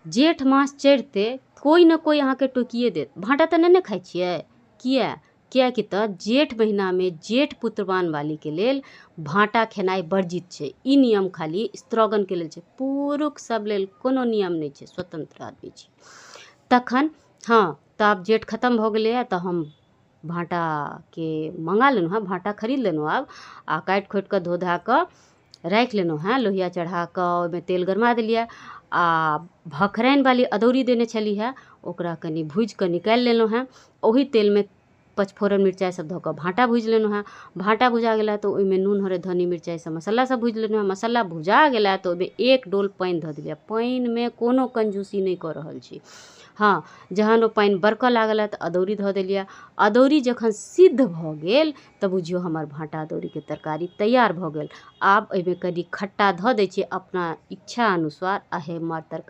जेठ मास चढ़िते कोइ ने कोइ अहाँके टोकिए देत, भाँटा तऽ नहि ने खाइ छियै? किया? किएकि तऽ जेठ महीनामे जेठ पुत्रवान वालीके लेल भाँटा खेनाइ वर्जित छै। ई नियम खाली स्त्रगणके लेल छै, पुरुष सब लेल कोनो नियम नहि छै, स्वतंत्र आदमी छै। तखन हँ, तऽ आब जेठ खतम भऽ गेलैए तऽ हम भाँटाके मँगा लेलहुँ हेँ, भाँटा खरीद लेलहुँ आब आ काटि खोटि कऽ धो धा कऽ राखि लेलहुँ हेँ। लोहिया चढ़ा कऽ ओहिमे तेल गरमा देलियै आ भखराइनवाली अदौरी देने छली हेँ, ओकरा कनि भूजि कऽ निकालि लेलहुँ हेँ। ओही तेलमे पचफोरन मिरचाइ सब धऽ कऽ भाँटा भूजि लेलहुँ हेँ। भाँटा भुजा गेला तऽ ओहिमे नून, हरदि, धन्नी, मिरचाइ सब मसाला सब भूजि लेलहुँ हेँ। मसाला भुजा गेला तऽ ओहिमे एक डोल पानि धऽ देलियै। पानिमे कोनो कंजूसी नहि कऽ रहल छी। हँ, जहन ओ पानि बरकऽ लागल तऽ अदौरी धऽ देलियै। अदौरी जखन सिद्ध भऽ गेल तऽ बुझियौ हमर भाँटा अदौरीके तरकारी तैयार भऽ गेल। आब एहिमे कनि खट्टा धऽ दै छियै अपना इच्छा अनुसार आ हमर तरकारी।